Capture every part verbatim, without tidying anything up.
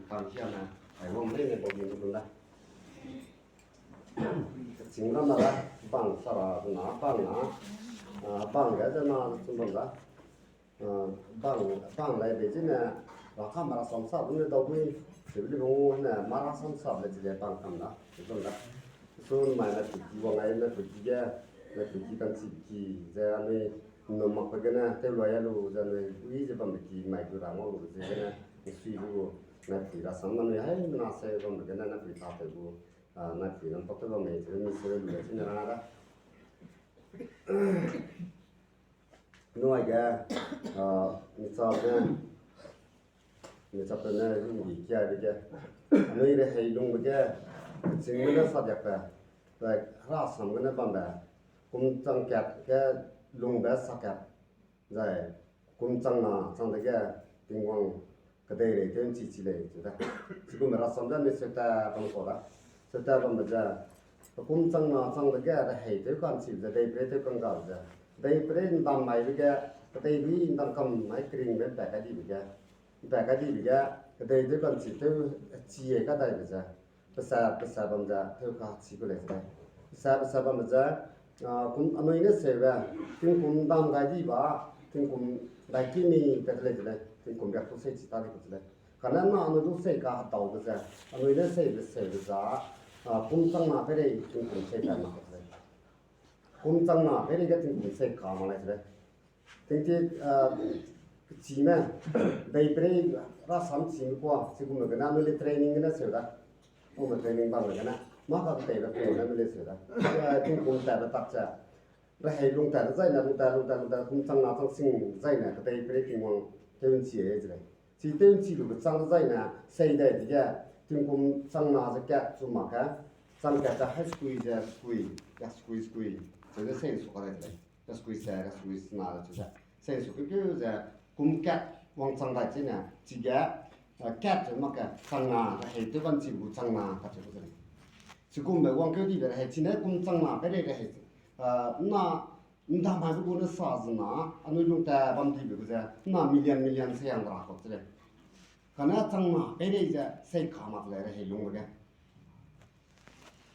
Ka'nchiame, ai wang leine bau di lu da. Ching ram na da, bang sara na, bang na, ah, bang ge ze na, chum bam da. Ah, bang, bang lai be zene, ra ka mara sam sa, bun le dau bui, se bili bung ne, mara sam sa le zene bang kam da, chum da. Su mai na pui ki wang ai, na pui ki ge, na pui ki kan chi ki, ze anui, no mak pe gene, tew lua ya lu, ze anui, ui ze bam be ki, mai gu ra ngau lu, ze gene, sui lu, na pui ra sam na nui, hai, na se bam be gene, na pui ta tew gu, ah, na pui na mpau tew bam me, ze mi se lu, ze ne ra da. Nui ge, ah, mi cha ne, mi cha pe ne, hingdi kia be ge. Anui rehei lungbe ge, ching me ne sa diak pe. Like, hera sam gene bam be. Kum chang kat ge lungbe sa kat. Zai, kum chang na chang dege, Tingwang, kedei rei tew nchi chi lei, chi da. Chigum ra sam da ne seta bam kau da. Seta bam be ze, kum chang na chang dege, rehei tew kan chi ze, dei pre tew kan ga ze. Dei pre ndam mai be ge, kedei lui ndam kam mai kering be mpa kai di be ge. Mpa kai di be ge, kedei tew kan chi tew chi e ka dai be ze. Pesa, pesa bam ze, tew ka chi ku lei ze. Pesa, pesa bam ze, ah, kum anui ne seube, tingkum ndam gai di ba, tingkum dai ki mi tat lei ze lei, tingkum riak tu sei chi ta di ku ze lei. Kane na anui du sei ka hedau be ze, anui ne seube seube za, ah, kum chang na peirei tingkum sei ka mak ze lei. Kum chang na peirei ge tingkum sei ka mak lei ze lei. Tingti, ah, chime, dei peirei rasam chime kua, chigum gene anui le training gene seu da. Ome training bam gene, mâ ka teibe kau ne anui le seu da. Ah, tingkum tatbe tak ze. Rehei lung tat dezaine, lung tat, lung tat, lung tat, kum chang na chang sing dezaine, kedei peirei Tingwang tew nchi e ze lei. Chi tew nchi lube chang dezaine, sei dai dege, tingkum chang na ze kat chu mak ge, chang kat ze hai sekui ze sekui, kat sekui sekui, cheu ze sei su ka dai de lei. Kat sekui se, kat sekui sena le cheu ze. Sei su keu keu ze, kum kat wangchang dai chine, chige, ah, kat cheu mak ge, chang na, rehei tew bam chi gu chang na, kacheu ku ze lei. Chigumbe wangkeu dibe rehei chine kum chang na peirei rehei, ah, na, ndamai be gu ne sa ze na, anui lung tat bam dibe gu ze, na million million se yang ra kau ze lei. Kane chang na peirei ze, sei ka mak lei rehei lungbe ge.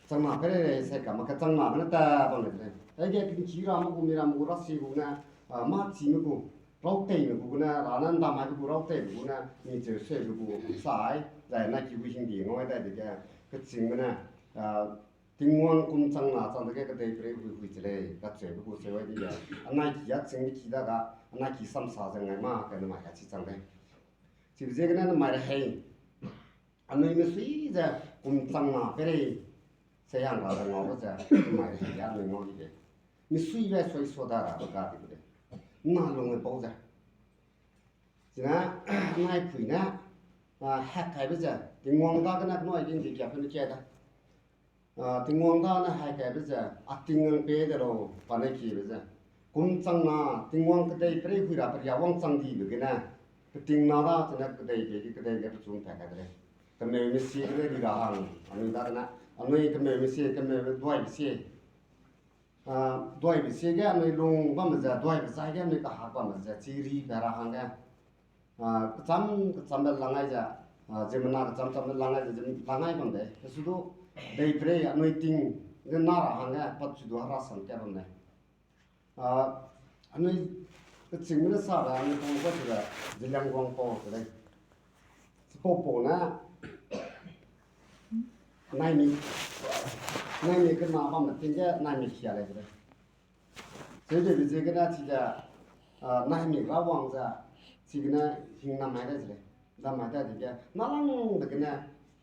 Chang na peirei rei sei ka mak ge chang na gene tat bam lei de lei. Aige kingki ramme gu, mi ramme gu, rasi gu ne, ah, mâ chime gu, rauteibe gu gene, ra ne ndamai be gu, rauteibe gu ne, mi cheu seube gu, sai, zai na ki gu hingdi ngau dai dege, kechîngme ne, ah, Tingwang kum chang na chang dege kedei peirei hui hui che lei, kacheube gu seu ai dege, anai ki a chîngbe ki da ga, anai ki samsa ze ngai ma, ka nemai ka chi chang lei. Chibe ziegene nemai rehei. Anui misui ze kum chang na peirei, se yang ra ze ngau ze, nemai rehei a anui ngau di de. Misuibe sui sua da ra be ga di gu de. Na lung e pau ze. Chine, naipui ne, ah, hack kaibe ze, Tingwang dagene penui aige ndi kia pe ne kia da. Ah, Tingwang da ne hack kaibe ze, a ting ngang pei de lau, pa ne kiebe ze. Kum chang na, Tingwang kedei peirei hui ra peria wangchang dibe gene, peting na da chine kedei pei ge kedei ge pechu mpat kai de lei. Kemeume sie gene ri ra hang, anui dagene, anui kemeume sie, kemeume duaibe sie. Ah, duaibe sie ge anui lung bamme ze, duaibe zai ge anui kahak bamme ze, chi ri pa ra hangge. Ah, kecham, kechambe langai ze, ah, ziemmena kecham chambe langai ze, ziem-, langai bam de. Pesu du, dei peirei anui ting, ze na ra hangge, pat chu du hera sam ka bam lei. Ah, anui, kechîngme ne sa ra, anui pau ka chu ra, Zeliangrong pau de lei. Chipau pau ne, naimi, naimi kena bamme ting ge, naimi kia lei de lei. Cheu debe ziegene chige, ah, naimi ra wang ze, chigene hing namai dai ze lei. Namai dai dege, nalangbe gene,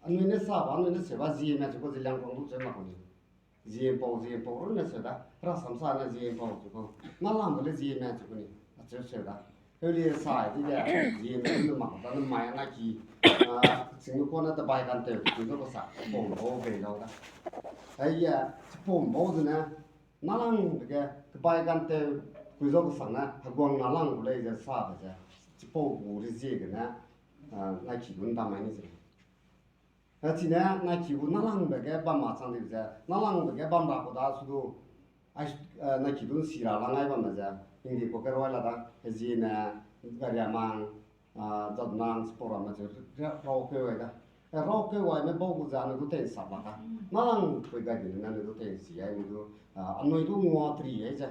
anui ne sa ba, anui ne seu ba, zieme chu ku Zeliangrong du cheu mak ku ni. Ziempau, ziempau runne seu da, hera samsa ne ziempau chu ku. Nalangbe le zieme chu ku ni, acheu seu da. Heu li sai dege, zieme ne mak da, nemai anai ki, ah, chingme kuane tebai kantew, chipau zu kesak, chipau bau bei lau da. Haiye, chipau bau zene, nalangbe ge, tebai kantew, chipau zu kesak ne, heguang nalang gu lei ze sabe ze, chipau gu reziegene, ah, naiki gu ndamai ni ze lei. Chine, naiki gu nalangbe ge bam ma chang dibe ze, nalangbe ge bam ra ku da su du, ai, eh, naiki du nsi ra langai bamme ze, hingdi ku keroi la da, hezieme, gariamang, Jadnang chipau ramme ze, rau keu ai da. Rau keu aime bau gu ze anui du tei nsap lak ka. Nang pui gai di ne anui du tei nsi ai, anui du, anui du ngua tri ai ze.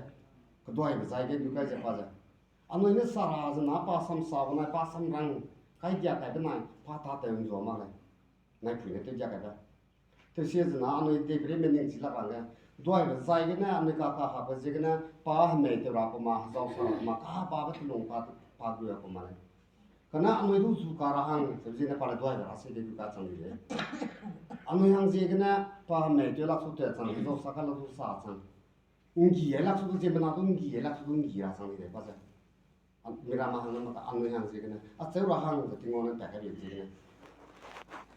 Keduaibe zai ge du kai ze pa ze. Anui ne sara ze na pa sam sa benai pa sam rang. Kai dia kai benai pa tatew nzua mak lei. Naipui ne tew dia kai da. Tewsie zena anui deiperei mening chi lak rangge. Duaibe zai gene anui ka kahakbe ziegene pa hemei tew ra ku ma, hezau sa ra ku ma, kababe telung pa, pa gu ra ku ma lei. Kane anui du zu ka ra hang, tewbe ziegene pa le duaibe ra se de du ka chang di lei. Anui hang ziegene pa hemei tew lak su tew chang, hezau sa ka lak su sa chang. Nggi ai lak su du ziemmena du nggi ai lak su du nggi ra chang di lei pa ze. Miramme hang ne mak ka anui hang ziegene. Acheu ra hang ze Tingwang ne pat kai bie ziegene.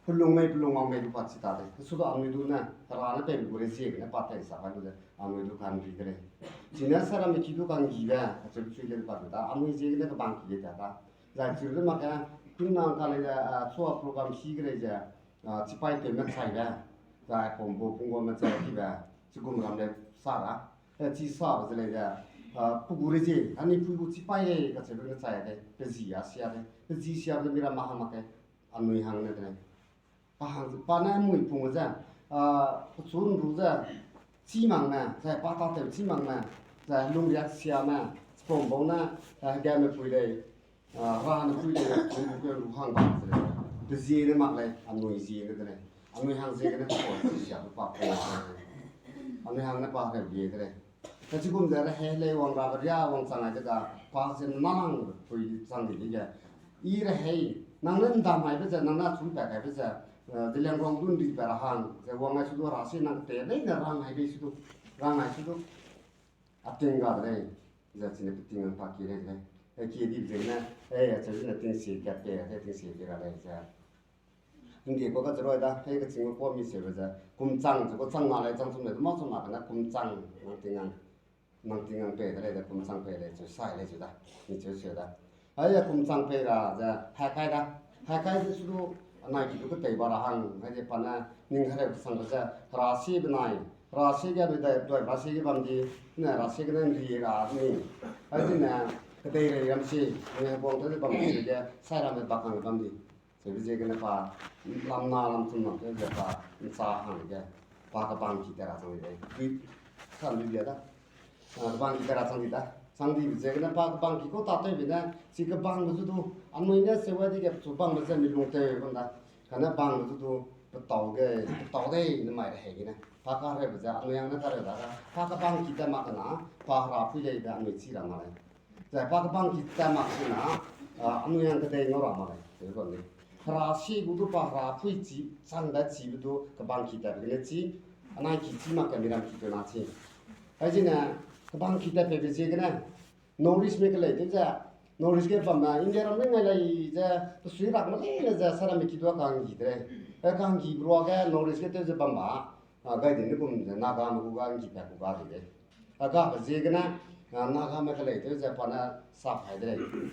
Pelung mei pelung wang mei du pa chi ta de. Su du anui du ne, Hera ne pei gu rei ziegene pa tei sa kai lu ze, anui du ka'nri de lei. Chine saramme ki du ka'nggibe, acheu chui le pa du da, anui ziegene kebang ki lei ta da. Zai cheu de mak ge, kunang ka lei ze, chua program si ge lei ze, chipaî tewme chaibe, zai pumbo pungguame chai dibe, chigum ram lei sa ra. Chi sabe ze lei ze, pe gu rei zie, anui pui gu chipaî lei kacheube ne chai de, pe zi a sia de, pe zi siabe ze miramme hang mak ge, anui hang ne de lei. Pa hang, pa ne mui pung ze, pechu nru ze, chî makme, zai pa tatew chî makme, zai lungriak siame, chipau bau ne, hegamme pui lei, ra ne pui lei, chun gu ke lu hang ba ze lei. Pe zie ne mak lei, anui zie ne de lei. Anui hang ziegene pa chi siabe pa pung ze lei. Anui hang ne pa reu bie de lei. Kachigum ze rehei lei wang rabe ria wangchang ai de ga, pa ze nang pui chang di dege. I rehei, nang ne ndamaibe ze, nang ne chumpat kaibe ze, Zeliangrong du nribe ra hang ze wang ai su du ra si nang te leine rang ai bei su du, rang ai su du. A ting ga de lei, ze chine pe ting pa kie lei de lei. Kie dibe ziegene, acheu zene tingsie kat pei ra, tingsie pei ra lei ze. Hingde kua kacheu rui da, hei kachingme kua mi seube ze, kum chang, ze kua chang na lei, chang chum lei, du mâ chum na kane kum chang, nang ting nang, nang ting nang pei de lei de, kum chang pei lei, cheu sai lei cheu da, ni cheu seu da. Ai, kum chang pei ra ze, haikai da, haikai de su du, anai ki du ketei ba ra hang, ai de pa ne, ning hereu kesangbe ze, hera si benai, hera si ge anui dai, dai hera si ge bam di, ne hera si gene nri ra ni. Ai zene, kedei rei ram si, ne heguang tew ze bam di ge, sai ramme bak hang bam di. Seube ziegene pa, lam na lam chum lam tew ze pa, ncha hang ge, pa kebangki tat ra chang di lei. Dui, san dui bia da. Kebangki tat ra chang di da. Chang dibe ziegene pa kebangki kau tatewbe ne, chi kebangbe zu du, anui ne seu ai dege pechu bangbe ze mi lung tew bam da. Kane bangbe zu du, petau ge, petau dei ne mai rehei gene. Pa kareube ze, anui hang ne kareu da ga. Pa kebangki tat mak kena, pa hera pui lei be anui chi ra mak lei. Zai pa kebangki tat mak sina, anui hang kedei ngau ra mak lei, tewbe bam lei. Hera si gu du pa hera pui chi, changbe chibe du kebangki tatbe gene chi, anai ki chi mak ke miram ki tewna chi. Ai zene, kebangki tatpeibe ziegene, North East me kelei tew ze, North East ge bamme, India ram ne ngai lei ze, pesui rak me leine ze, saramme ki du a kanggi de lei. A kanggibe ruage, North East ge tew ze bam ba, gai di ne gum ze, Nagame gu ga nggi pat gu ga di lei. A gabe ziegene, Nagame kelei tew ze pa ne sa pai de lei.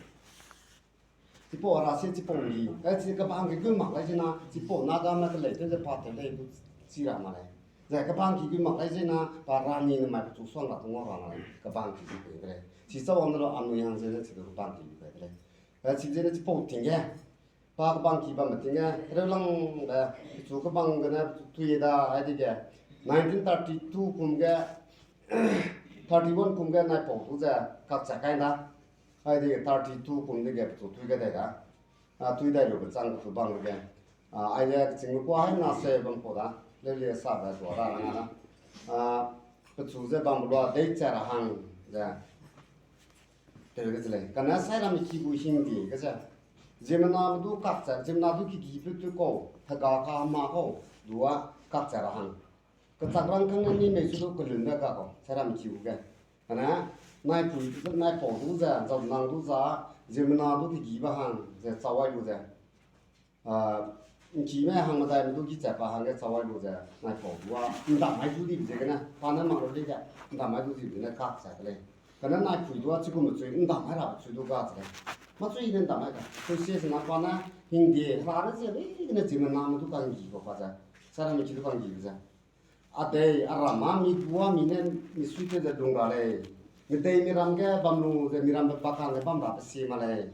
Chipau hera si chipau nggi, ai chi kebangki gu mak lai zena, chipau Nagame kelei tew ze pa tew lei du chi ra mak lei. Zai kebangki gu mak lai zena, pa rani ne mai pechu suang ra tu ngau ra mak lei, kebangki gu pei de lei. Chi chawang de lu anui hang zene chi du kebangki gu pei de lei. Chi zene chipau ting ge, pa kebangki bamme ting ge, hereu langbe, pechu kebang gene pechu tui da, ai dege, nineteen thirty-two kum ge, thirty-one kum ge naipau du ze, kakcha kai da. Ai dege thirty-two kum dege pechu tui ge dai da. Tui dai lube chang pechu bang ge. Aige kechingme kua hai na se bam kau da. Leulie sabe zua ra rang a da. Pechu ze bambe lua dei cha ra hang ze. Tew ge ze lei. Kane sai ramme ki gu hingdi ge ze. Ziemmename du kakcha, ziemmena du kegi pe tu kau, hega ka ma kau, du a kakcha ra hang. Kechak rangkâng ne ni mei su du kelunbe ga kau, sai ramme ki gu ge. Kane, naipui, naipau du ze, zau nang du za, ziemmena du kegi ba hang, ze chawai lu ze. Nkime hang medaime du gichat pa hangge chawai lu ze, naipau du a, ndamai du dibe ziegene, pa ne mak lu dege, ndamai du dibe ziegene kakcha de lei. Kane naipui du a chigum mechui, ndamai rabe chui du ga ze lei. Mechui ne ndamai ga, tewsie zena pa ne, hingde, hera ne ze, leine ziemmename du kanggi kau pa ze, sai ramme ki du kanggibe ze. A dei, a ram a mi gu a mi ne, mi sui tew ze lung ra lei. Medei miram ge bam lu ze mirambe bakang ge bam rabe sie mak lei.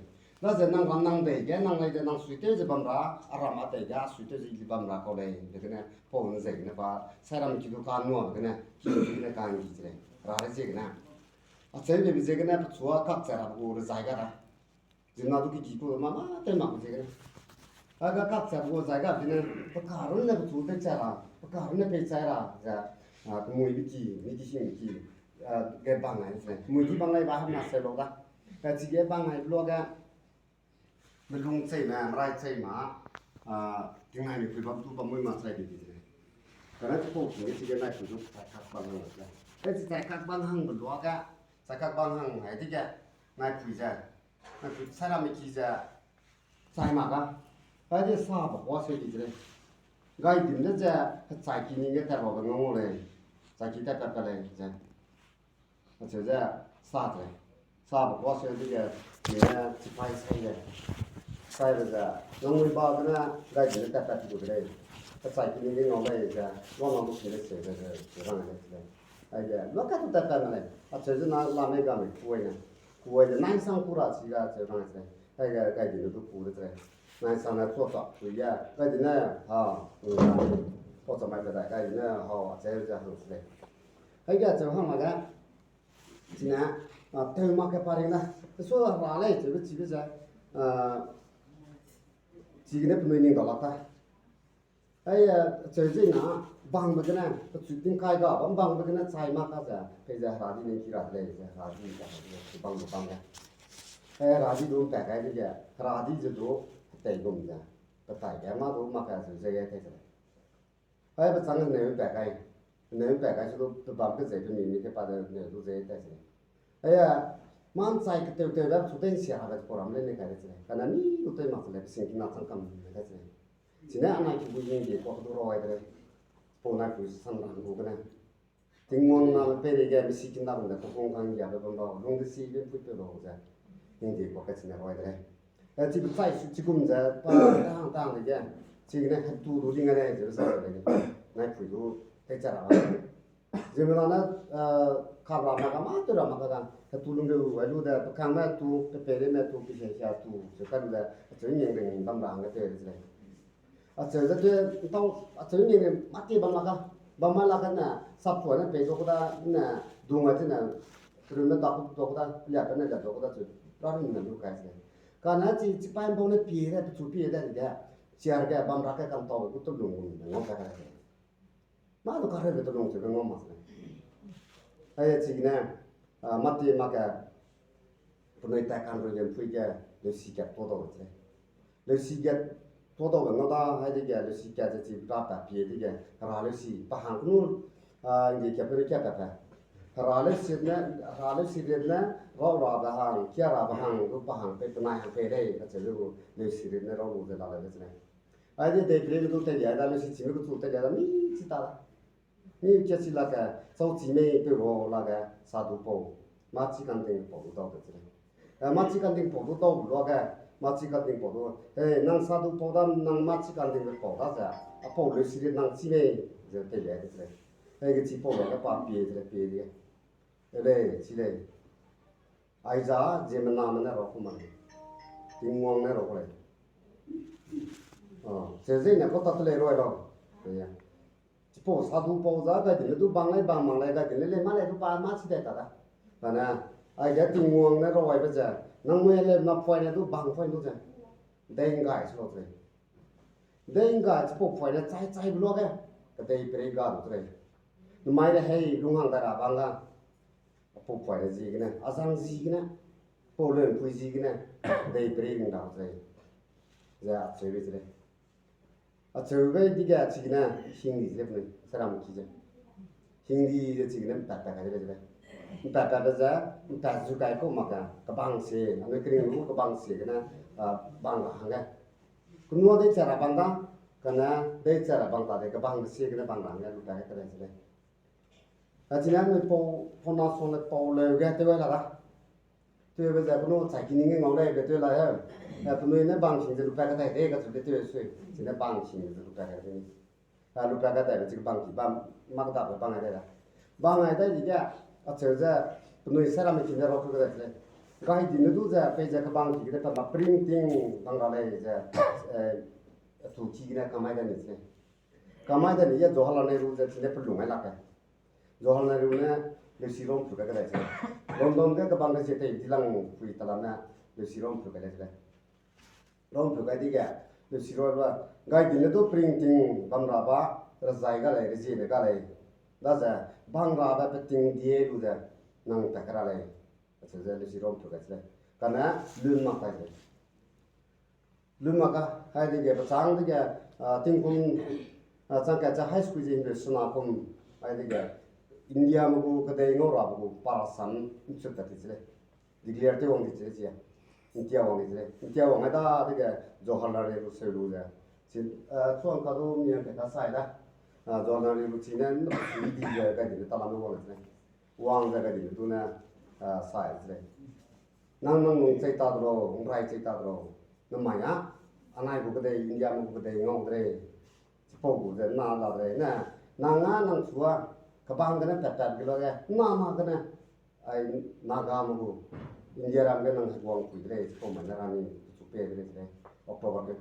Daze nang ram nang dei ge, nang lei de nang suitew ze bam ra, a ram a dei ge, a suitew ze i bam ra kau lei, degene, pau ne ziegene pa, sai ram ki du ka nua degene, ki du ne ka ngi ze lei, ra re ziegene. Acheu bebe ziegene, pechu a kak chai ra gu rezai ga ra. Zina du ki ki ku ma ma te mak ziegene. A ga kak chai gu zai ga bine, pe ka runne pechu te chai ra, pe ka runne pei chai ra, ze, a, kemui be ki, mi ki hing ki, a, ge bang ai ze. Kemui ki bang ai ba hena se lo da. Ka chi ge bang ai blo ga, melung chei ma, mrai chei ma, a, tingnai mi pui bam tu bam mui ma chai di di ze. Kane chipau ki ne chi ge nai pui du chai kak bang hang ze. Ka chi chai kak bang hang be lo ga, chai kak bang hang ai di ge, nai pui ze. Nai pui sai ra mi ki ze, chai ma ga. Ai di sa ba kua se di ze lei. Gai dim de ze, chai ki ning ge tat ra be ngau lei. Chai ki tat tat ka lei ze. Acheu ze, sa ze lei. Sa ba kua se di ge, ni ne chipai sai ge. Sai de ze, nang mui ba gene, gai dim de tat tat ti gu de lei. Chai ki ning ge ngau lei ze, ngau ngau gu ki de se ze, ze, ze rang lei ze lei. Aige, lua ka tu tat tat ma lei. Acheu ze na la mei ga mei kuai ne. Kuai de nai sang ku ra chi ga acheu rang ze lei. Aige, gai di ne du ku de ze lei. Nai sang ne chua ta, ku ya. Gai di ne, ha, ku ya. Chua ta mai pe dai, gai di ne, ha, acheu ze hang ze lei. Aige, acheu hang ma ga. Chine, a, tew mak ke pa ring da. Tesu ra lei, acheu be chi be ze. A, chigene penui ning da lak ta. Ai, acheu ze na, bangbe gene, pechu tingkai ga, bam bangbe gene chai mak ka ze, pei ze heradi ne ki ra de lei ze, heradi ze, heradi ze, bangbe bam ge. Ai, heradi du mpat kai de ge, heradi ze du, hetei gum ze, petai ge ma du mak ka ze, ze ge tei ze lei. Ai, pechang ne mpat kai, ne mpat kai su du, pe bam ke ze, pe mi mi ke pa de ne du ze tei ze lei. Ai, a, man chai ketew tew da, pechu tei nsia ha de, program le ne kai de ze lei. Kane mi du tei mak ze lei, pe sing kina chang kam ne kai ze lei. Chine anai ki gu hingde kua kedu ra ai de lei. Pau nai pui san ra gu gene. Tingwang na peireige misi kinda gum de kekung kang giabe bam lau, lung de si be pui pe lau ze. Hingde kua ke chine ra ai de lei. E, chi be chai su chi gum ze, pa, tang, tang de ge. Chigene hetu du ding a lei, ze sa de lei. Nai pui du, tei cha ra. Ziemmena ne, a, kap ra mak ka, mâ tew ra mak ka da. Hetu lung de ai lu de, pe kangme tu, pe peireme tu, pe hehia tu, ze kai lu de, acheu ngiang ring bam ra hangge tew de lei. Acheu ze tew, ntau, acheu ngiang ring mâ ti bam la ka, bam mai la ka ne, sapua ne pei du ku da, ne, dung a chine, runne dak du ku da, lia pe ne lia du ku da chu, ra ring ne lu kai ze lei. Kane chi, chipai mpau ne pie de, pechu pie de, de, chair ge bam ra ke kantau gu tu lung ne ngau kai ka lei. Mâ du kareube telung cheu be ngau mak se lei. Ai chigene, a, mâ ti mak ke, penui tat kan rui ge mpui ge, leusi kat tuâ dau se lei. Leusi kat tuâ daube ngau da, ai dege, leusi kat ze chi ra pa pie dege, hera leusi, pa hang kenu, a, ngge kat pe ne kat pa pa. Hera leusi ne, hera leusi rit ne, rau rabe hang, kia rabe hang, du pa hang pei, penai hang pei lei, kacheu lu gu, leusi rit ne rau lu ze la lei se lei. Ai de deiperei me du teilia da, leusi chime kechu teilia da, mi chi ta da. Mi kia chi lak ge, chau chi mei peu gu lak ge, sadu pau, mâ chi kanding pau du dau de se lei. E, mâ chi kanding pau du dau luage, mâ chi kanding pau du, e, nang sadu pau da, nang mâ chi kanding pau da ze, a pau leusi rit nang chi mei, ze teilia de se lei. E, ge chi pau luage pa pie ze lei, pie de. E lei, chi lei. Aiza, ziemmename ne rau ku mak lei. Tingwang ne rau ku lei. A, cheu zeine kau tat te lei rui lau. Chipau sadu pau za gai dine du bang lei, bang mak lei, gai dine lei, mâ lei du pa mâ chi dai ta da. Kane, aige Tingwang ne rau aibe ze, nang mui lei napoine du bang poine du ze. Dei nggai se lau te lei. Dei nggai chipau poine chai chai be luage, kedeiperei ga du te lei. Namai rehei lunghang dai ra bang ga. Apau poine ziegene, azang ziegene, pau leupui ziegene, deiperei ring ra te lei. Ze acheu bei te lei. Acheu bei dege chigene, hingdi ze lei penui, saram ki ze. Hingdi ze chigene mpat pat kai de lei ze lei. Mpat pat be ze, mpat zu kai kau mak ge, kebang sie, anui kering lu kebang sie gene, a, bang ra hangge. Kenua dei cha ra bang da, kane dei cha ra bang ta de, kebang de sie gene bang ra hangge, lupat kai de lei ze lei. Achine anui pau, pau na song le pau leu ge tew la da. Tewbe ze penui chai ki ning ge ngau lei be tew la he. E, penui ne bang sing ze lupat kai dai de, kacheu de tew sui. Chine bang sing ze lupat kai de. A, lupat kai dai be chi bang ki, bam, mak da be bang ai dai da. Bang ai dai dege, acheu ze, penui saram ki ne rau ku dai lei. Gai di ne du ze, peize kebang ki gene pe ma pring ting bang ra lei ze, eh, tu ki gene kamai da ni se lei. Kamai da ni ye Jawaharlal Nehru ze chine pelung ai lak ge. Jawaharlal Nehru ne leusi rom pu kai kedai se lei. London ge kebang ge zie tei di lang pui talam ne leusi rom pu kai lei se lei. Rom pu kai di ge, leusi ro ba, gai di ne du pring ting bam ra ba, rezai ga lei, rezie ne ga lei. Daze, bang ra ba pe ting die lu ze, nang ta ke ra lei. Acheu ze leusi rom pu kai se lei. Kane, lun mak kai se lei. Lun mak ka, hai dege, pechâng dege, ah, tingkum, ah, chang kat ze high school zie himbe sena kum, hai dege, India me gu kedei ngau ra be gu parasam nchut tat ti se lei. Declare tew wang di se lei chia. Ntia wang di se lei. Ntia wang ai dadege Jawaharlal Nehru seu lu ze. Chi, ah, chuang ka du miang ke ka sai da. Ah, Jawaharlal Nehru chine, sui di ze gai di ne talam wang se lei. Wang ze gai di ne du ne, ah, sai se lei. Nang nang nung chei ta de lau, nrai chei ta de lau. Namai a, anai gu kedei, India me gu kedei ngau de lei. Chipau gu ze na la de lei ne. Nang a nang chua, kebang gene pat pat ge lage, na na gene. Ai Naga me gu, India ram ge nang heguang pui de lei, chipau mai ne rani, pechu pe de lei, de lei. October ge.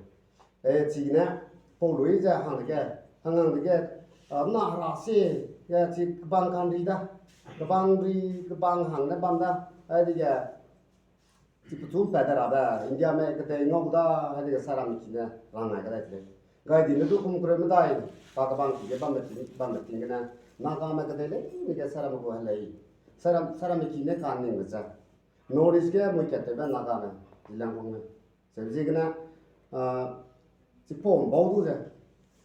E, chigene, pau lui ze hang dege, hang hang dege, ah, na hera sie, ge chi kebang kan ri da, kebang ri, kebang hang ne bam da, ai dege, chi pechu pat de rabe, India me kedei ngau da, ai dege sairam ki ne, rang ngai kedai de lei. Gai di ne du kum kereu medai, pa kebang ki ge bambe ting, bambe ting gene, Naga me kedei lei, dege sairam gu helei. Sairam, sairam ki ne kaningbe ze. North East ge mui kat tewbe Naga me, Zeliangrong me. Seube ziegene, ah, chipau bau du ze.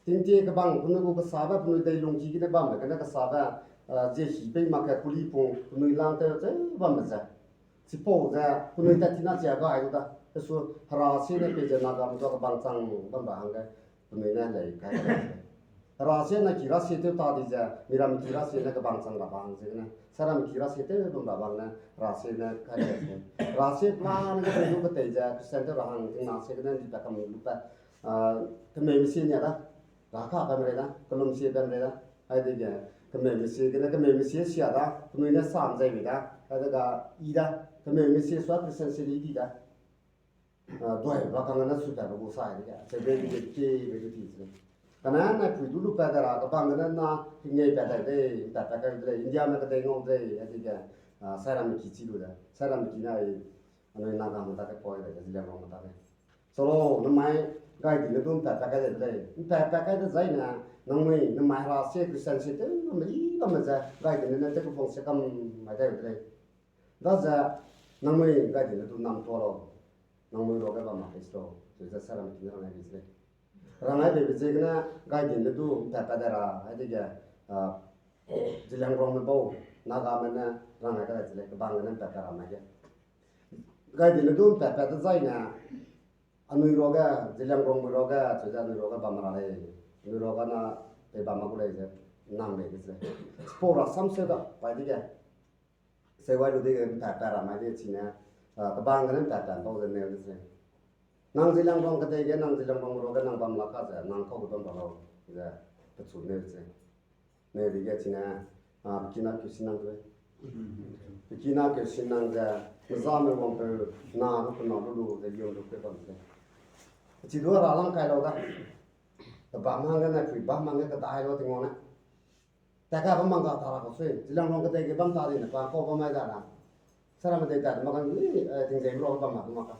Tingtie kebang penui gu kesabe, penui deilung ki gene bambe gene kesabe, ah, zie hi pei mak ge kuli pung, penui lang tew ze bambe ze. Chipau ze, penui tat tina chia gai du da. Pesu hera sie ne pei ze Naga me du kebang chang bam ra hangge, penui ne lei kai. Hera sie ne ki ra sie tew ta di ze, miram ki ra sie ne kebang chang ra bang ziegene. Sairam ki ra sie tew bam ra bang ne, hera sie ne kai ze. Hera sie plan ne du ketei ze, Christian tew ra hang, tingna sie gene, di pa kam lu pa, ah, kemeume sie nia da, ra ka bam rei da, kelum sie bam rei da, ai dege, kemeume sie gene, kemeume sie sia da, penui ne sam zai mi da, ai dega, i da, kemeume sie sua Christian sie di di da. Ah, duai ba kang ne su pa be gu sai dege, acheu be dege, ke be gu ti se. Kane nai pui du lu pa de ra, kebang gene na, hingei pa dai de, pa pa kai de lei, India me kedei ngau de lei, ai dege, ah, sairam ki chi lu de, sairam ki ne, anui Naga me ta ke poi de, Zeliangrong me ta ke. Solo, namai, gai di ne du mpat pat kai de lei. Mpat pat kai dezaine, nangnui, namai hera sie Christian sie tew, me i bamme ze, gai di ne ne tew kebang sie kam mai dai de lei. Daze, nangnui, gai di ne du nam tua lau. Nangnui ruage bam mak pei se lau. Chize sairam ki ne rang ai bei se lei. Rang ai beibe ziegene, gai di ne du mpat pat de ra, ai dege, ah, Zeliangrong me bau, Naga me ne rang ai kadai se lei, kebang gene mpat pat ra mai ge. Gai di ne du mpat pat dezaine, anui ruage, Zeliangrong me ruage, chize anui ruage bam ra lei, anui ruage na, pei bam mak gu lei ze, nang lei de se lei. Chipau rasam seu da, pai dege. Seuwai lu dege mpat pat ra mai de chine, ah, kebang gene mpat pat bau ze neu de se lei. Nang Zeliangrong kedei ge, nang Zeliangrong ruage nang bam lak ka ze, nang kau ge bam ra lau, ze, pechu neu se lei. Neu dege chine, ah, pe kina keu si nang ze. Pe kina keu si nang ze, mezame wangpeu, na lu pe na lu lu ze, yum lu pe bam se lei. Chi du ra lang kai lau da. Pe bam hangge ne, pui bam hangge kedai lau Tingwang ne. Tat ka bam mang ga ta ra kau sui, Zeliangrong kedei ge bam ta di ne pa kau bam mai da ra. Sairam kedei tat mak kan, eh, tingzei ro bam mak mak ka.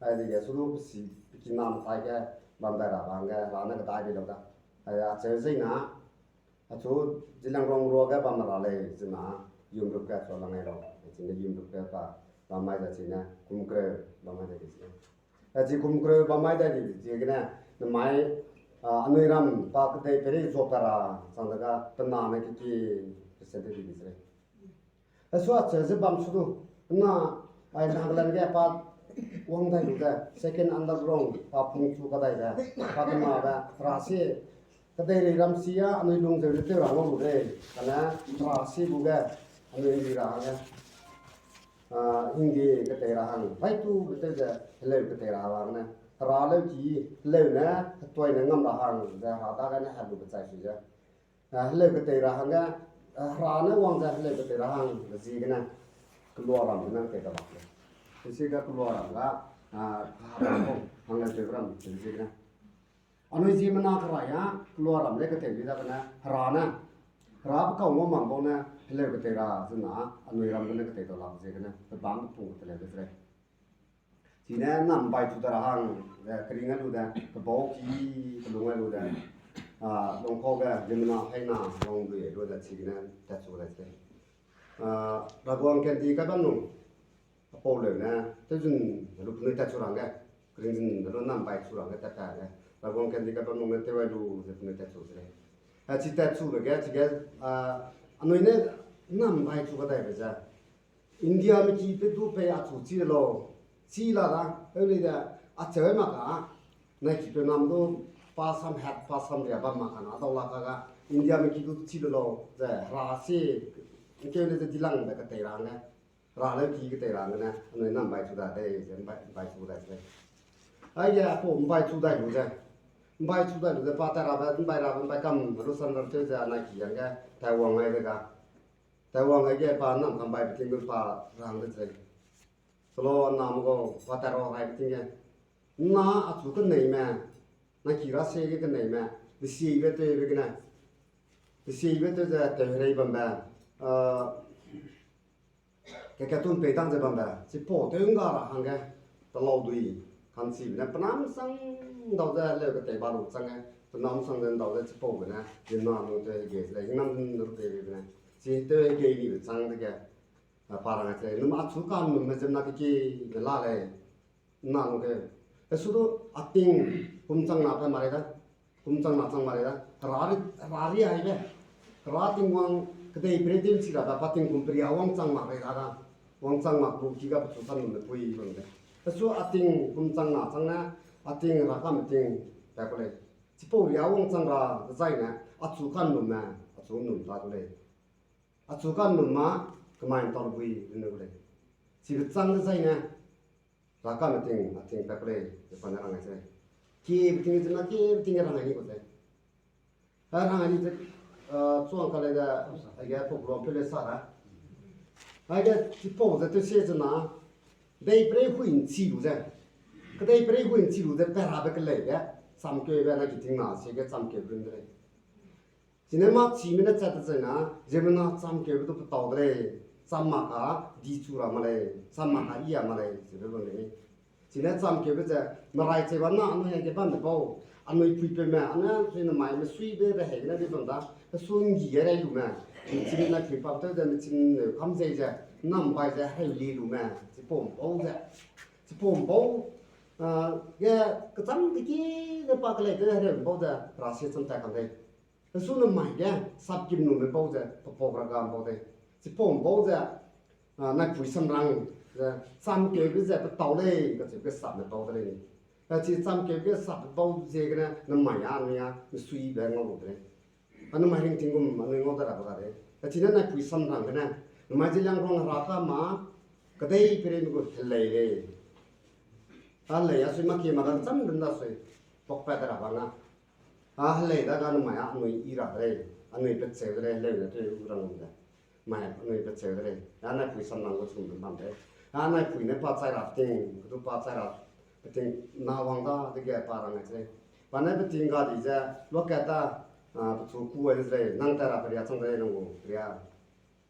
Ai dege su du pe si, pe kina mtai ge bam dai ra bang ge, ra ne kedai bei lau da. Ai acheu zeina, achu Zeliangrong ruage bam ra lei, zena, yum rup ge chu lang ai lau. Chine yum rup ge pa, bam mai da chine, kum kereu, bam mai da di chine. Achi kum kereu bam mai da di ziegene, namai, ah, anui ram pa kedei peri zuapat ra, chang dega, pe name keki, pe se de di di se lei. Asua acheu ze bam su du, na, ai Nagaland ge pa wang dai lu de, second underground, pa pung chu kadai de, pa kena de, ra si, kedeirei ram si a, anui lung zeu de tew ra ngau lu de, kane, ra si gu ge, anui ndi ra hangge, ah, hingdi ketei ra hang, bai tu de tew ze, heleu ketei ra hang ne, hera leu ki, heleu ne, hetuai ne ngam ra hang, ze hera dagene helu kechai su ze. Ah, heleu ketei ra hangge, ah, hera ne wang ze heleu ketei ra hang, ziegene. Kelua ram gene ketei da bak lei. Chige kelua ram ga, a, hang lei tew ram, chige ne. Anui ziemmena kerai a, kelua ram le ketei di dagene, Hera ne, Hera pe kau ngau mang bau ne, heleu ketei ra zena, anui ram gene ketei da lak ziegene, pe bam pe pung ketei lei de lei. Chine nam bai chu da ra hang, e, kering a lu de, pe bau ki, pe lung a lu de, a, lungkau ge, ziemmena haina, lung dui lu de, chigene, tat chu lei de lei. A, Raguang kendi kai bam nung, apau leu ne, tewzun, lu penui tat chu rangge, kering zun, lu nam bai chu rangge, tat ta ge, Raguang kendi kai bam nung ne, tew ai lu, ze penui tat chu de lei. A, chi tat chube ge, chige, a, anui ne, nam bai chu kadaibe ze, Indiame ki pe du pei achu chi lau, chi la da, eu lei de, acheu mak ka, nai ki pe nam du, pa sam hat, pa sam ria bam mak ka na, dau la ka ga, Indiame ki du chi lau, ze, Hera si, keu lei ze dilangbe ketei ra ne, Hera leu ki ketei ra ne, anui nam bai chu da de, ze, bai, bai chu da de. Aige, apau bai chu dai lu ze, bai chu dai lu ze, pa ta rabe, bai rabe, bai kam, lu sam ra tew ze, nai ki yangge, tai wang ai de ga. Taiwan aige pa nam kam bai beting du pa rang de lei. Solo nam gu pa ta ra rai beting ge. Na achu keneime, na ki ra se ge keneime, desibe tewbe gene. Desibe tew ze tew herei bambe. A, ke katun pei dang ze bambe. Chipau tew ngga ra hangge. Telau dui. Kanchibe ne penam sang dau ze leu ketei ba lu chang ge. Penam sang ze dau ze chipau gene. Zina nu tew hege ze lei. Hingnam nu tew hege ne. Chi tew hege nibe chang dege. A, pa rang ai lei, num achu kanumme ziemmena keki ne la lei, na nu ge. Hesu du ating kum chang na pa ma rei da, kum chang na chang ma rei da, Hera ri, Hera ri aibe, Hera Tingwang kedei pere tew nchi rabe, pa tingkum peria wangchang mak rei da da, wangchang mak gu ki ga pechu kanumme pui bam de. Hesu ating kum chang na chang ne, ating Hera kame ting pa ku lei. Chipau ria wangchang ra dezaine, achu kanumme, achu num ta ku lei. Achu kanum ma, kemai ntau bui rene gu lei. Chibe chang dezaine, Hera kame ting, ating pa ku lei, ze pa ne rang ai lei. Kibe ting ziemmena, kibe ting rang ai ni ku lei. A rang ai ni ze, a, chuang ka lei de, aige pau gu lam peu le sa da. Aige chipau ze tewsie zena, dei perei hui nchi lu ze. Kedei perei hui nchi lu ze, pe rabe kelei ge, chamkeube na ki ting na, sie ge chamkeube run de lei. Chine mâ chime ne chat dezaina, ziemmena chamkeube du petau de lei, cham mak ka di chu ra ma lei, cham mak ka i a ma lei, chibe bam lei. Chine chamkeube ze, merai cheba na anui ge bam de bau, anui puipeume, anui chine mai mesuibe rehei gene di bam da, pesu nggi ge rei lume, mechim na pui pap tew ze mechim ne kam zei ze, nam bai ze hereu li lume, chipau bau ze, chipau bau, a, ge kecham deki ze pa kelei tew hereu bau ze, ra sie cham ta kam lei. Hesu nemai ge, sapkim nume bau ze, pepau ra gam bau de. Chipau bau ze, a, naipui samrang ze, chamkeube ze, petau lei, kacheube ge sapme bau de lei ni. Kachi chamkeube ge sapbe bau ziegene, nemai a, anui a, mesuibe ngau lu de lei. A nemai ringting gum, anui ngau de rabe ga de. Kachine naipui samrang gene, nemai Zeliangrong Hera kame, kedei pereime gu helei lei. A helei a sui mak ki ma ga cham run da sui, pakpat de ra bang a. A helei da ga nemai a anui i ra de lei, anui pecheu de lei, heleu ne tew u rang de. Mai anui pecheu de lei, a naipui samrang gu chum bam de. A naipui ne pa chai ra peting, kedu pa chai ra peting na wang da dege pa rang ai de lei. Pa ne peting ga di ze, luakat da, a, pechu ku ai de lei, nang ta ra peria chang de lei, nang gu peria.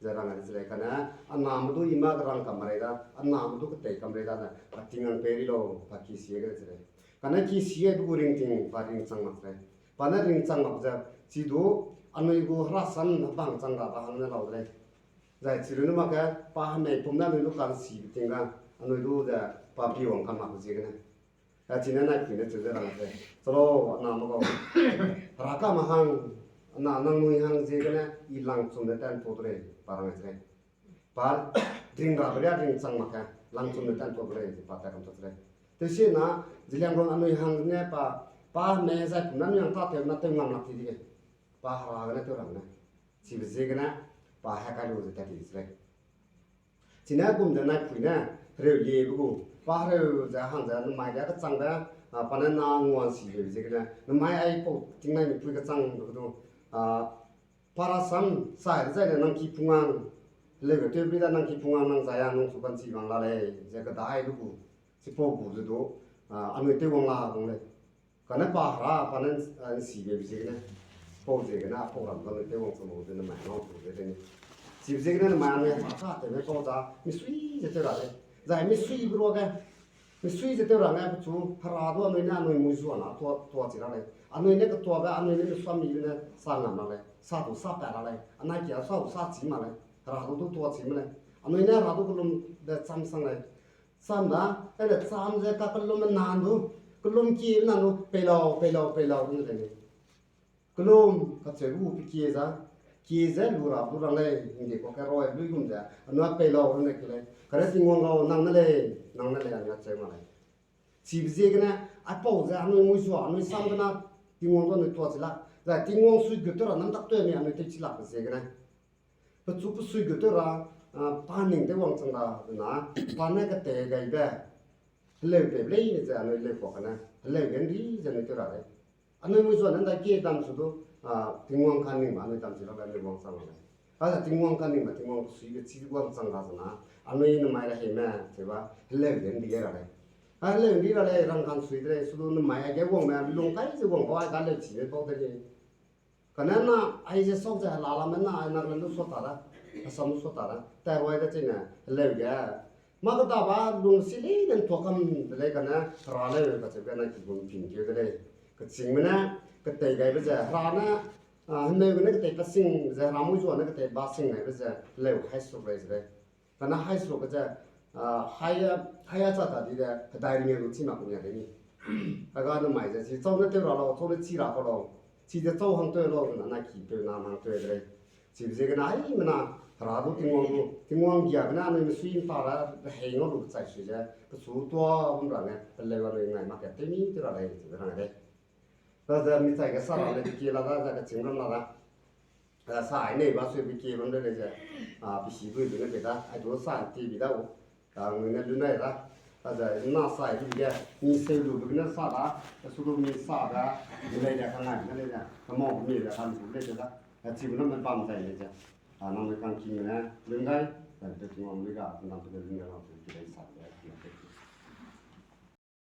Ze rang ai de lei, kane, a name du i ma rang kam rei da, a name du ketei kam rei da ne, a ting ang pei ri lau, pa ki sie ge de lei. Kane ki sie du ringting, pa ringchang mak lei. Pa ne ringchang mak ze, chi du, anui gu hera sam bang chang ra ba hang ne lau de lei. Zai chi lu ne mak ge, pa hemei pum ne anui du kan si ting ga, anui du ze, pa bi wang kam mak ziegene. A chine naipui ne cheu ze rang ai lei. Chalo, a name gau. Hera kame hang, a na nangnui hang ziegene, i langchum ne tanpau de lei, pa rang ai lei. Pa ring rabe ria ringchang mak ge, langchum ne tanpau de lei, pa ta kam ta de lei. Tewsie na, Zeliangrong anui hang ne pa, pa me zai pum ne anui hang ta tew na tew ngam lak ti dige. Pa Hera gene tew rang ne. Chibe ziegene, pa heka lu ze tat ti de lei. Chine gum ze naipui ne, hereu liebe gu, pa hereu ze hang ze nemai ge kechangbe, a, pa ne na nguansibe ziegene, nemai aipau tingnai mipui kechangbe du, a, pa rasam sai dezaine nang ki pungang, Heleu ge tewbe da nang ki pung a nang zai a nang chu kanchi bang la lei, ze kedai du gu, chipau gu ze du, a, anui tew wang la bang lei. Kane pa hera pa ne, a, nsibe ziegene, pau ziegene, a pau ram ga anui tew wang chang lu ze nemai ngau chu ze de ni. Chibe ziegene nemai anui hera ka tewme pau za, misui ze tew ra lei. Zai misui be ruage, misui ze tew ra nge pechu, hera du anui ne anui mui zua na tua, tua chi ra lei. Anui ne ketuabe, anui ne misua mi ne sa ngam ra lei. Sa du sa pat ra lei. Anai kia sa du sa chi ma lei. Hera du du tua chi ma lei. Anui ne hera du kellum de cham sang lei. Cham da, ele cham ze ka kellum nan du, kellum kie nan du, pei lau, pei lau, pei lau, ne lei ni. Kellum kacheu gu pe kie za, kie ze lu ra du rang lei, hingde kua ke roi lui gum ze, anui pei lau, ne ke lei. Kare Tingwang gau, nang ne lei, nang ne lei, anui cheu ma lei. Chibe ziegene, aipau ze anui mui zua, anui sam gena, Tingwang du anui tua chi lak. Zai Tingwang sui gut tew ra nam tak tew ni anui tew chi lakbe ziegene. Pechu pe sui gut tew ra, a, pa ning tew wang chang ra na, pa ne ketei gaibe. Heleu peibe leine ze anui leu kua kane, heleu ge nri ze anui tew ra lei. Anui mui zua ne ndai kie dam su du, a, Tingwang kaningbe anui dam chi rabe anui wangchang ra lei. A, Tingwang kaningbe Tingwang pe suibe chi wangchang ra ze na, anui nemai ra heime, cheu ba, heleu ge nri ra lei. A, heleu nri ra lei, rangkâng sui de lei, su du nemai aige wangme, lung kai ze wang bau, ai ga leu chibe bau de lei. Kane na, aize sau ze hela lame na, ai Nagaland du sua ta da, Assam du sua ta da, tai wai de chine, heleu ge. Mâ kedaba lung si leine ntua kam de lei kane, hera leu kacheube na ki gum pin keu de lei. Kechîngme ne, ketei gaibe ze, hera ne, a, hemeu gene ketei pa sing ze, hera mui zua ne ketei ba sing gaibe ze, heleu haisuk lei ze lei. Kane haisuk ge ze, a, hai, hai a cha ta di de, hedai ringeu lu chi mak ku nia de ni. Aga nemai ze, chi chau ne tew ra lau, chau ne chi ra kau lau. Chi ze chau hang tew lau, na, na ki peu na hang tew de lei. Chibe ziegene haimena, hera du Tingwang du, Tingwang giabe ne anui misui nta ra, rehei ngau lu kechai sui ze, pechu tua gum ra nge, peleu anui ngai mak ke tew mi tew ra lei, chibe rang lei. Daze mi chai ge sa ra lei, pe kie la da, ze kechîng ram la da. A, sa ai nei ba sui pe kie bam de lei ze, a, pe si dui bi ne pe da, ai du sa ti bi da u. A, ngui ne lu nai da. Daze na sa ai bi ge, mi seu lu bi ne sa da, a su lu mi sa da, mi lei de ka ngai ne lei ze, ka mau mi de ka lu lei ze da. A, chibe na me bam zai lei ze. A, nang me kang king ne, lu nai, a, pe Tingwang lui ga, nang pe de lu nai lau, pe ki lei sa de, pe ki.